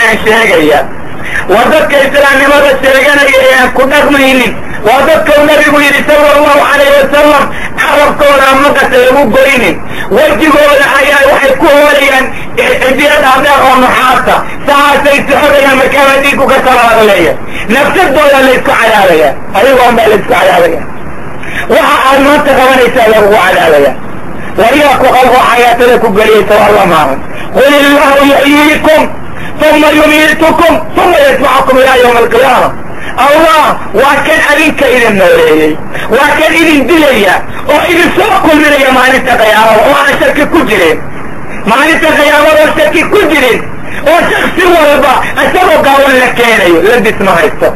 been sheegaya, waa dadka islaamnimada sheeganaya ee aan ku dhaqmaynin, waa dadkau nabigu yidhi sala allahu calayh wasalam carabkooda maqasa lagu goynin, wejigooda ayaa waxay ku hoolayaan cidiya dhaadheer oo nuxaasta, saasay soxogayaan markaaba dhiigku ka salaadleeya, nafsadooda laysku cadaabaya, adigoon baa laysku cadaabaya. Waxa aad maanta qabanaysaa lagugu cadaabaya. Waryaa ku qalqoo xayaatada ku geliyaysa alla maahan. Qul illahu yuxyiikum uma yumiitukum uma yajmacukum ilaa yawmi alqiyaama. Allah waa kan adinka idin nooleeyey, waa kan idin dilaya oo idin soo kulminaya maalinta qiyaamada oo aan shaki ku jirin, maalinta qiyaamada oo shaki ku jirin, oo shaksi walba isagoo gaawan la keenayo, labis ma haysto,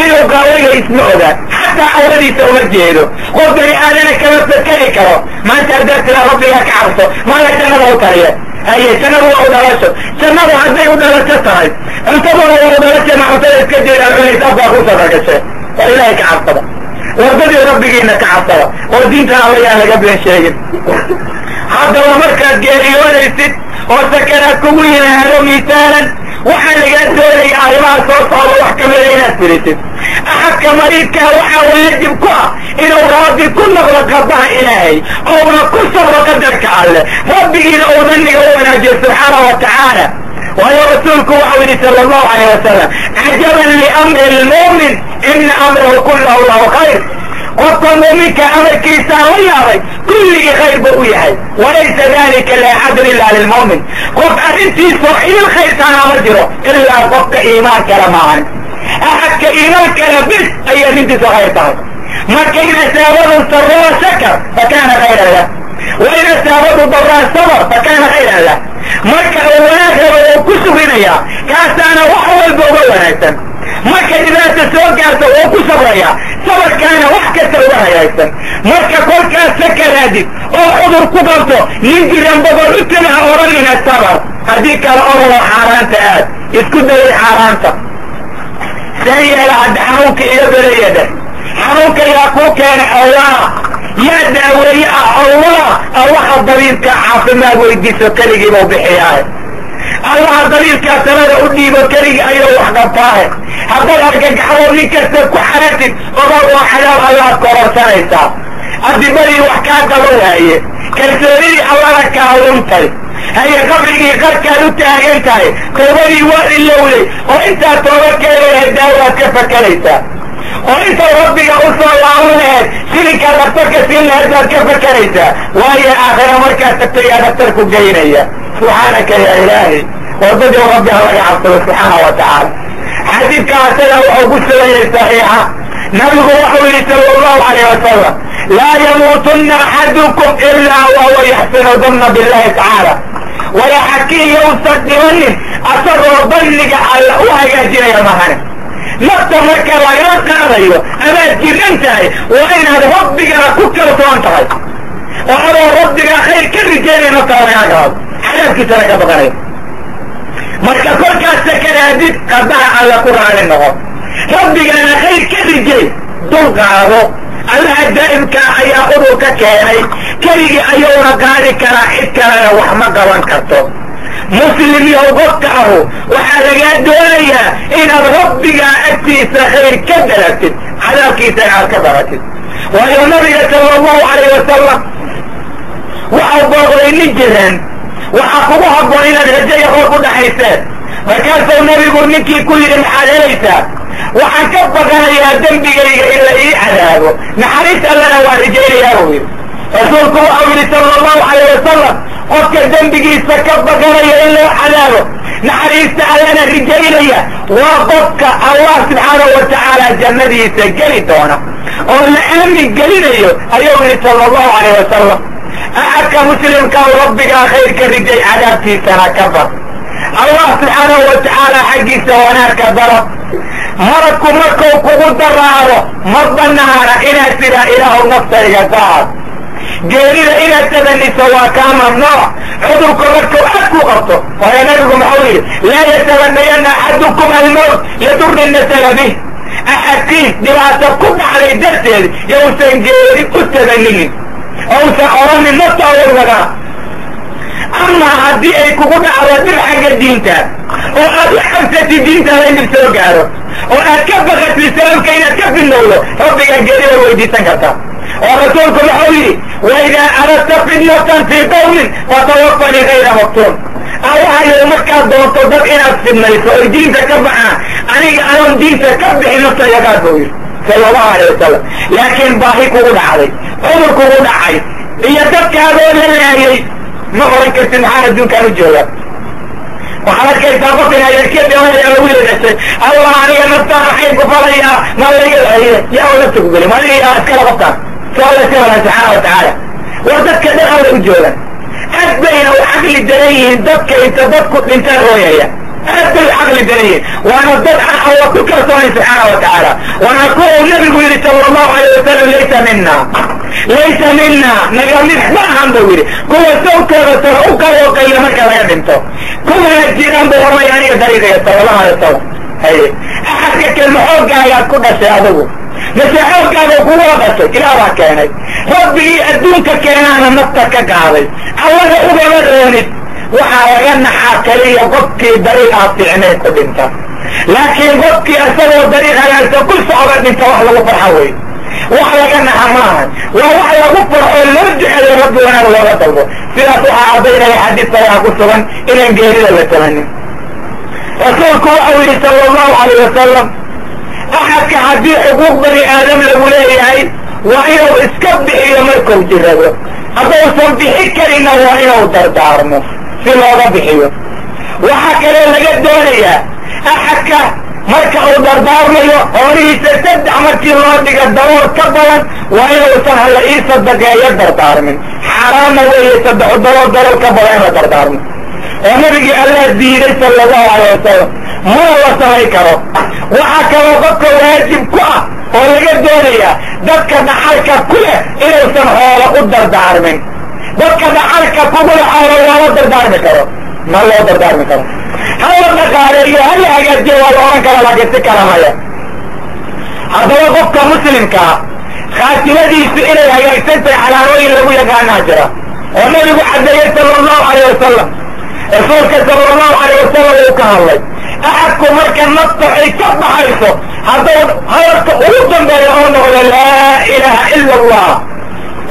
inuu gaawaya isma ogaa, xataa awradiisa uma jeedo, qof bani aadana kama fekeri karo. Maanta haddaad tiraa rabbigaa ka cabso, maala jannada u taliya, haye jannadu waa u dhalasho. Jannadu hadday u dhalasho tahay, cuntaduna waa u dhalasho, ma cuntada iska jeedaan cunaysa afkaa ku sadagashe. War ilaahay ka cabsada, wardadii rabbigiina ka cabsada, oo diintan alla yaan laga been sheegin. Haddaba markaad geeriyoonaysid oo sakanaad kugu yimaado miisaanan, waxaa lagaa doonaya arrimaha soo socda wax kamida inaad firisid. Axadka mariidkaa waxaa waajib ku ah inuu raadi ku noqdo qadaha ilaahay, ouna ku sabro qadarka alleh, rabbigiina uu dhanniga u wanaajiyo subxaanahu wa tacaala. Waayo rasuulku waxau yidhi sala allahu calayh wasalam, cajaban liamri lmu'min ina amrahu kullahu lahu khayr. Qofka muuminka amarkiisaa la yaabay, kulligii khayr buu u yahay. Walaysa dalika liaxadin ila lilmu'min. Qof arrintiisoo idil khayrtaana ma jiro ilaa qofka iimaan kale maahan. Axadka iimaan kale bis ayay arrintiisu khayr tahay. Marka in asaabadu saraa shakar fa kaana khayran lah, wa in asaabadu daraa sabar fa kaana khayran lah. Marka uu wanaag rabo wuu ku sugrinayaa, kaasaana wax walba uga wanaagsan. Marka dhibaata soo gaarto wuu ku sabrayaa, sabarkaana wax kasta uga hagaagsan. Marka kolkaas sakaraadid oo cudur ku qabto, nin jiran bogol u timi ha odhanina sabar, haddii kale orado xaaraanta aad isku dayay xaaraanta. Seen yeela hadda xanuunka iga belayada, xanuunka yaa kuu keenay? Allah. Yaa daaweeye ah? Allah. Allaha dabiibka caafimaad weydiiso, keligiibau bixiyaahe. Allaha dabiibkaa talada u dhiibo, keligii ayuu wax qabtaahe. Haddaad argagaxdo nin kasta ku xarartid, ogaw oo xadaab allaad kororsanaysaa. Adibadii wax kaa qaban waaye, kalsoonidii allana kaa luntay, haye qabrigii qarkaad u taagan tahay, toobadii waa ilowday, oo intaad tooba keeni lahayd daawaad ka fakeraysaa, oo intaad rabbiga u soo laaban lahayd shilinkaad dhaktarka siin lahayd baad ka fakeraysaa. Waayo aakhira markaad tagto yaa dhaktarku geynaya? Subxaanaka yaa ilaahi. Wadadii rabbi ha laga cabsado subxaana wa tacaala. Xadiidka asaga wuxuu ku suganyay saxiixa, nabigu wuxuu yidhi sala allahu calayh wasalam, laa yamuutunna axadukum ilaa wahuwa yaxsinu danna billahi tacaala. Walaxakiin yousan dhimanin asagoo danniga alla u hagaajinaya mahane. Nafta marka lagala qaadayo amaad jiran tahay, waa inaad rabbigana ku kalsoon tahay, oo adoo rabbigaa khayr ka rijaynaya nafta lagaa qaado, cadaabkiisana ka baqanayo. Marka kolkaas sakanaadid, qadaha alla ku raali noqo, rabbigana khayr ka rijay, dul qaado. Allaha daa'imkaa ayaa cudur ka keenay, keligii ayuuna qaadi karaa, cid kalena wax ma qaban karto. Muslim yow qofka ahu, waxaa lagaa doonayaa inaad rabbigaa agtiisa khayr ka daratid, cadaabkiisana aad ka baratid. Waayo nabiga sala allahu calayh wasalam waxau booqday nin jiran. Waxaa kugu habboon inaad rajaya qoor u dhaxayseen. Markaasuu nabigu ninkii ku yidhi, maxaad helaysaa? Waxaan ka baqanayaa dembigayga in la ii cadaabo, naxariis allana waan rajaynayaa buu yidhi. Rasuulku waxau yidhi sala allahu calayh wasalam, qofka dembigiisa ka baqanaya in loo cadaabo, naxariista allana rijaynaya, waa qofka allah subxaanahu wa tacaala jannadiisa geli doona oo la aamin gelinayo, ayuu yidhi sala allahu calayh wasalam. Axadka muslimkaa rabbigaa khayr ka rijay, cadaabkiisana ka baq, allah subxaanahu wa tacaala xaggiisa wanaagka dalab. Maradku markuu kugu daraaro ma banaana inaad tidhaa ilaahu naftayga qaad. Geerida inaad tabaniso waa kaa mamnuuc cudurku markuu aad ku qabto. Waayo nabigu muxuu yidhi, laa yatabanayanna axadukum almowt lidurri nasala bih. Axadkiin dhibaato ku dhacday darteed yousan geeri u tabaninin, ousan odhanin nafta awrgadaa. Amaa haddii ay kugu dhacdo dhib xagga diinta oo aad u cabsatid diintaada in dhib soo gaaro oo aad ka baqatid islaamka inaad ka fidnowdo, rabbigaa geerida weydiisan kartaa. Oo rasuulku wuxuu yidhi, waidaa aradta fitnatan fii qawmin fatawafanii hayra maftuun. Allahayow, markaad doonto dad inaad fidnayso oy diinta ka baxaan, aniga anoon diinta ka bixin nafta yaqaad, buu yidhi sala allahu alayh wasalam. Laakiin baahi kugu dhacday, cudur kugu dhacay iyo dadkaadoo la laayay, ma oran kartid maxaan adduunkaan u jooga. Waxaad arkaysaa qof in adeerkiya dhimanaya lagu dhashay, Allah aniga naftaan waxay ku falayaa ma layga haye, yaa nafta ku geli madiga yaa iskala qoftaan si Alla iska walan subxaana wa tacaala. War dadka dhan alla u joogan, aad bayna u caqli daran yihiin dadka inta dadku dhintaan ooyaya, aad bay u caqli daran yihiin. Waana dad aan Alla ku kalsoonayn subxaana wa tacaala. Waana kuwa uu nabigu yidhi sala allahu alayh wasalam, laysa mina, laysa mina, naga mid ma ahan buu yidhi kuwa sawtooda sare u qalooqaya marka laga dhinto, kuwana jiraan buu oranaya aniga dariiqaya sala allahu alay wasalam. Haye, axadka kelma xooggaagaad ku dhashay adigu mase xooggaaga kugula dhashay? Ilaah baa keenay, rabbigii adduunka keenaana nafta ka qaaday, Allaga ugama roonid. Waxaa laga naxaa keliya qofkii dariiq aad fiicnayn ku dhinta, laakiin qofkii isagoo dariiq hagaagsan ku socda dhinta wax lagu farxa wey, wax laga naxa maaha, waa wax lagu farxo, loo duceeyo, rabbi wanaag looga dalbo. Sidaas waxaa caddaynaya xadiis saxiixa ku sugan inaan geerida la tamanin. Rasuulku waxau yidhi sala allahu alayh wasalam, axadka haddii xuquuq bani aadam lagu leeyahay waa inuu iska bixiyo markuu jirado, haddausan bixi karinna waa inuu dardaarmo si looga bixiyo. Waxaa kaloo laga doonayaa axadka marka uu dardaarmayo xoolihiisa saddex markii loo dhiga daroor ka badan waa inuusan hala ii sadaqeeyo dardaarmin. Xaaraanna weeye saddexu daroor daroor ka badan in la dardaarmo, oo nabigii Allah diiday sala allahu alayh wasalam, mana la samay karo. Waxaa kaloo qofka waajib ku ah oo laga doonayaa dadka dhaxalka ku leh inuusan xoolo u dardaarmin. Dadka dhaxalka kugula xoolo looma dardaarmi karo, ma loo dardaarmi karo. Ha la dhaqaaleeyo, ha la hagaajiyo waa la ohan kara, laakiin si kala maya. Haddaba qofka muslimkaa khaatimadiisu inay hagaagsan tahay calaamooyin lagu yaqaanaa jira oo nabigu caddeeyey sala allahu alayh wasalam. Rasuulka sala allahu alayh wasalam uu ka hadlay, axadku marka nafta ay ka baxayso hadduu hadalka ugu dambeeya oo noqdo laa ilaaha ila allah,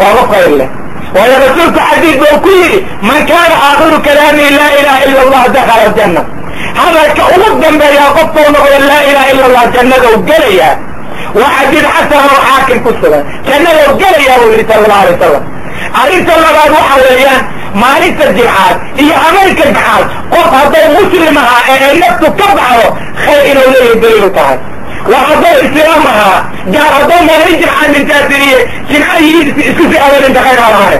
waa qof khayr leh. Waayo rasuulku xadiid buu ku yidhi, man kaana aakhiru kalaamihi laa ilaha ila allah dakhala aljanna. Hadalka ugu dambeeyaa qofkau noqdo laa ilaha ila allah jannadau gelayaa. Waa xadiid xasan oo xaakim ku sugan. Jannadau gelayaa buu yidhi sala allahu alay wasalam. Arrinta labaad waxa weeyaan maalinta jimcaad iyo habeenka jimcaad qof hadduu muslim ahaa ee ay naftu ka baxdo khayr inuu leeyahay daliilu tahay. Waa hadduu islaam ahaa, gaar hadduu maalin jimcaad dhintaa tiriye jimca isku si ado dhinta khayr ha lahaane.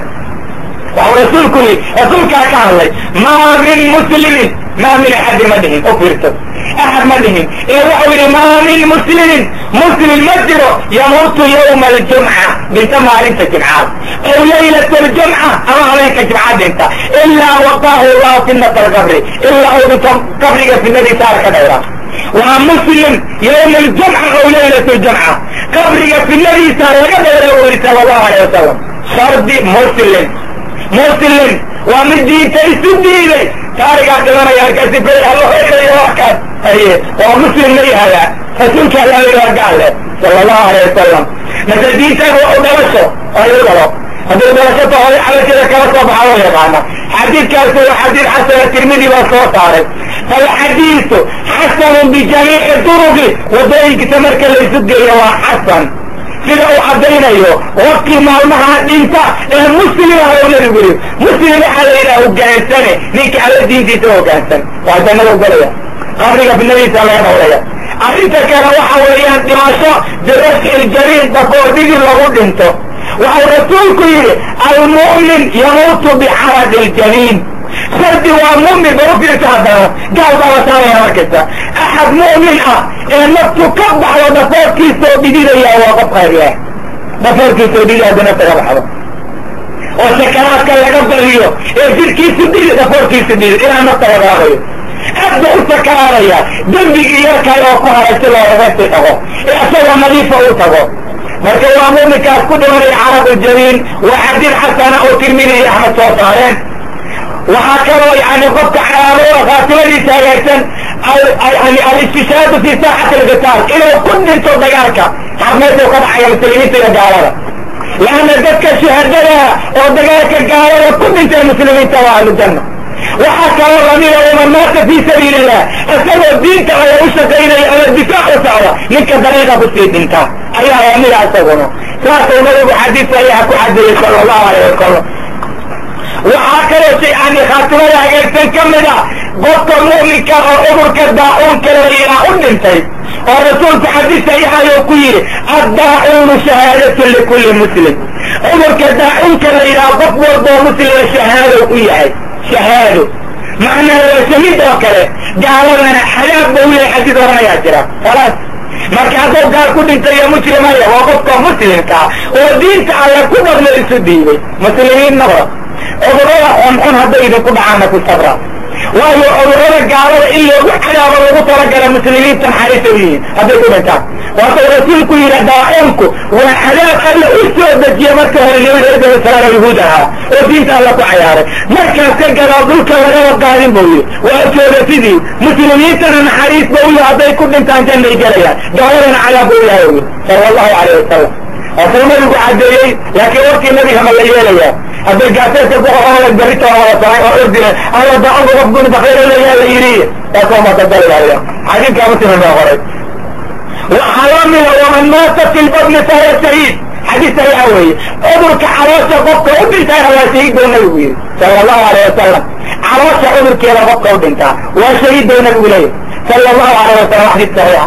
Waxuu rasuulku yidhi, rasuulkaa ka hadlay, maa min muslimin, maa min axadin ma dhihin, u fiirso, axad ma dhihin, ee wuxuu yidhi maa min muslimin, muslim ma jiro, yamuutu yawma aljumca, dhinta maalinta jimcaad, aw laylat aljumca, ama habeenka jimcaad dhinta, ilaa waqaahu allahu fitnata alqabri, ilaa uu dhinto qabriga fitnadiisa ar ka dhowra. Waa muslim yawma aljumca aw laylat aljumca qabriga fitnadiisa laga dhowra uu yidhi sala allahu alayh wasalam. Shardi muslim, muslim waa mid diinta isu diiday taarigaa dhimanaya halkaasi bey wakaas haye waa muslim ma yahayaa? Rasuulka alla yidhi waa gaal leh sala allahu alayh wasalam. Mase diintan waa u dhalasho ay u dhalo, hadduu dhalasho tahoy xabasheeda kala soo baxa loo yaqaana. Xadiidkaasi waa xadiid xasana, Tirmidi baa soo saaray. Falxadiisu xasanun bijamiici duruqi, waddooyinkiisa marka laysu geeyo waa xasan, sida uu caddaynayo qofkii maalmaha dhinta ee muslim ah oo nabigu yidhi. Muslim waxaa la yidhaha hogaansane, ninka alla diintiisa hoggaansan waa jannada u galaya, qabriga fitnadiisa laga dhowraya. Arrinta kale waxa weeyaan dhimasho birasxi ljariin, dhafoordhigii lagu dhinto. Waxau rasuulku yidhi, almu'min yamuutu bicaradi ljaniin. Shardi waa mu'min, ba u fiirsa, haddana gaal baa la saaraya markasta. Axad mu'min ah ee naftu ka baxdo dhafoorkiisoo dhididaya waa qof khayr leh. Dhafoorkiisoo dhidi haddii nafta ka baxdo oo sakaraadka laga badiyo ee jirkiisu dhidi, dhafoorkiisu dhidi ilaa nafta lagaaqayo, aad buu u sakaraanaya, dembigii yarkay oo ku haray si loogaga sii dhaqo ee isagoo nadiifa u tago. Marka waa mu'minkaas ku dhimanaya carab uljamiin. Waa xadiid xasana oo Tirmidi iyo Axmed soo saareen. Waxaa kaloo yani qofka calaamada khaatimadiisa hagaagsan yani al-istishaadu fi saaxati alqitaal, inuu ku dhinto dagaalka xarmeesuu ka dhacaya muslimiinta iyo gaalada, laanna dadka shuhadada oo dagaalka gaalada ku dhintay muslimiinta waa ahlujanna. Waxaa kaloo lamida waman maata fii sabiili illah, isagoo diinta alla u shaqaynaya ama difaac u socda ninka dariiqa kusii dhinta ayaa lamida isaguna. Saasuu nabigu xadiis saxiixa ku cadeeyey sala allahu alayh wasalam. Waxaa kaloo shay yani khaatimada hagaagsan ka mid a qofka mu'minka oo cudurka daacuunka la yidhaa u dhintay, oo rasuulku xadiis saxiixayuu ku yidhi addaacuunu shahaadatun likulli muslim. Cudurka daacuunka la yidhaha qof walboo muslima shahaadow u yahay, shahaado macnaha waa shahiid oo kale, gaaladana cadaab bau yahay xadiis oranayaa jira. Khalaas, marka hadduu gaal ku dhintay iyo mujrimaya waa qofka muslimkaa oo diinta alle ku dhaqmo isu dhiibay, muslimiin noqda. Cudurrada xunxun hadday idinku dhacaanna ku sabra, waayo cudurrada gaalada in loogu cadaabo lagu talagala muslimiinta naxariisa u yihiin hadday ku dhintaan. Waatuu rasuulku yidhi daacuunku waa cadaab alle u soo dejiye marka hore niman reer banu israa'iil oo yuhuud ahaa oo diinta alle ku cayaaray, markaas ka gadaal dhulka lagaba qaadin buu yidhi. Waa jooga sidii muslimiintana naxariis ba u yahay, hadday ku dhintaan jannay gelayaan, gaaladana cadaab buu yahay u yidhi sala allahu calayh wasalam. Waasuu nabigu caddeeyey, laakiin warkii nabiga ma la yeelayaa? Hadday gaaseedka ku qoran berrita wada tahay oo ordina alla daacuunka qof guni bakayro leeyaha la yidhi, taasoo matadalaya xadiidkaa Muslim baa qoray. Waxaa la mida waman maata fi lbatni fahuwa shahiid, xadiis saxiixa weeye. Cudurka caloosha qofka u dhintayna waa shahiid buu nabigu yidhi sala allahu alayh wasalam. Caloosha cudurkeeda qofka u dhintaa waa shahiid buu nabigu leeyahy sala allahu alayh wasalam, xadiis saxiixa.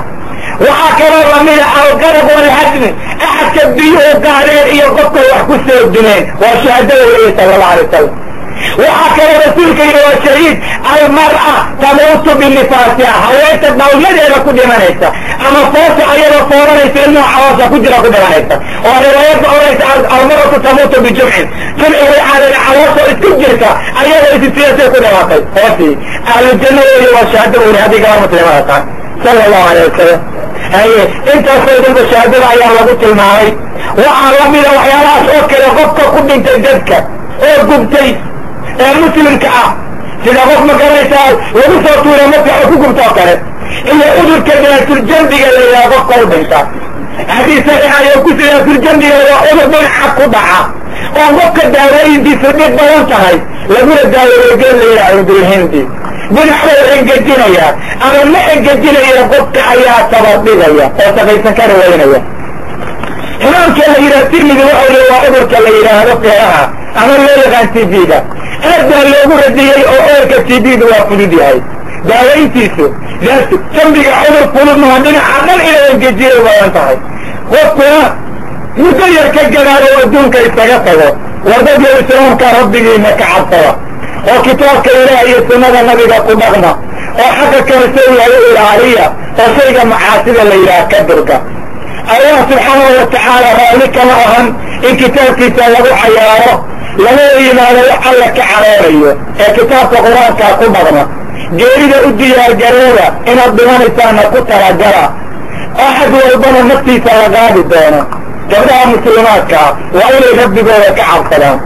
Waxaa kaloo lamida alqaraq walhadmi, axadka biyuhu qaadeen iyo qofka wax ku soo dumeen waa shuhadada weeye sala allahu alay wasalam. Waxaa kaloo rasuulka yidhi waa shahiid almar'a tamuutu binifaasiha, haweenta dhawladeeda ku dhimanaysa ama foosha ayadoo fooranaysa ilmaha caloosha ku jira ku dhimanaysa, oo riwaayadda odhanaysa almar'atu tamuutu bijumcin, jumci way caadeen caloosha isku jirta ayadoo isisiyasay ku dhimatay hoosii, ahlu janno weeye waa shahaado weyne haddii gabar muslimada tahay sala allahu alayh wasalam. Haye, intaasoo dhanba shahaadada ayaa lagu tilmaamay. Waxaa lamida waxyaalahaas oo kale qofka ku dhintay dadka oo gubtay ee muslimka ah, sida qof ma garanaysaa lagu soo tuura marka oo ku gubta oo kale, iyo cudurka daatuljanbiga la yidhaha qofka u dhinta. Xadiis saxiixa ayaa ku daatuljanbiga waa cudur dhinaca ku dhaca oo qofka daawooyintiisu dhib badan tahay, laguna daaweeyo geel la yidhaha cudurulhindi. Dhinac buu engejinayaa ama ma engejinaya, qofka ayaa sabardhigaya oo shaqaysan kari waynaya. Imaamka la yidhaha Tirmidi waxau yihi waa cudurka la yidhaahdo feeraha ama loo yaqaan t b-da, aad baa loogu radiyey oo cudurka t b-da waa fudud yahay daawayntiisu. Jambiga cudur fudud maha, dhinaca dhan inuu engejiyay u badan tahay, qofkuna muddo yar ka gadaal oo adduunka isaga tago. War dadyo islaamka rabbigiina ka cabsada oo kitaabka ilaah iyo sunnada nabiga ku dhaqma oo xaqa kale sow yahay u ilaaliya oo shayga macaasida la yidhaha ka durga. Allah subxaanahu watacaala raalli kama ahan in kitaabkiisa lagu cayaaro, lama yimaado wax alla ka caroonayo ee kitaabka qur-aankaa ku dhaqma. Geerida u diyaargarooda, inaad dhimanaysaana ku talagala, axad walbana naftiisa la qaadi doono. Gabdhaha muslimaadkaa waa inay rabbigooda ka cabsadaan,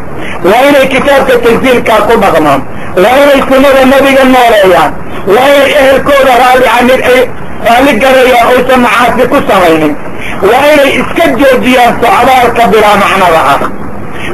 waa inay kitaabka tansiilkaa ku dhaqmaan, waa inay sunnada nabiga nooleeyaan, waa inay ehelkooda raalli garayaan oysan macaasi ku samaynin, waa inay iska joojiyaan socdaalka bilaa macnada ah,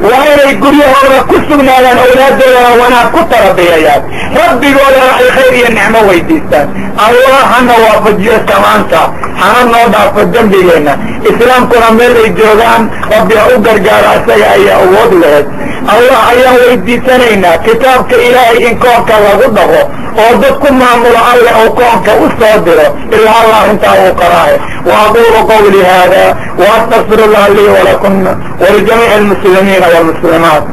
waa inay guryahooda ku sugnaadaan, awlaaddoodana wanaag ku tarbiyayaan, rabbigoodana ay khayr iyo nicmo weydiistaan. Allah hana waafajiyo samaanta, hana noo dhaafo dembigeenna. Islaamkuna meel ay joogaan rabbi ha u gargaaro, asaga ayaa awood laheyd. Allah ayaan weydiisanaynaa kitaabka ilaahay in koonka lagu dhaqo oo dad ku maamulo alle oo koonka u soo diro, ilaa allah intaa uu qaraahe. Wa aquulu qawli hada wa astaqfir allah lii walakum walijamiici almuslimiina waalmuslimaat.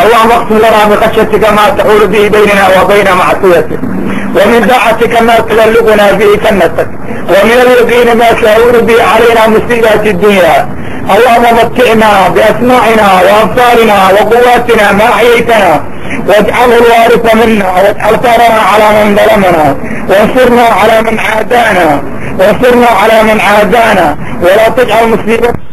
اللهم اقسم لنا من خشيتك ما تحول به بيننا وبين معصيتك، ومن طاعتك ما تبلغنا به جنتك، ومن اليقين ما تهون به علينا مصيبات الدنيا. اللهم متعنا بأسماعنا وأبصارنا وقواتنا ما أحييتنا، واجعله الوارث منا، واجعل ثارنا على من ظلمنا، وانصرنا على من عادانا، وانصرنا على من عادانا، ولا تجعل مصيبتنا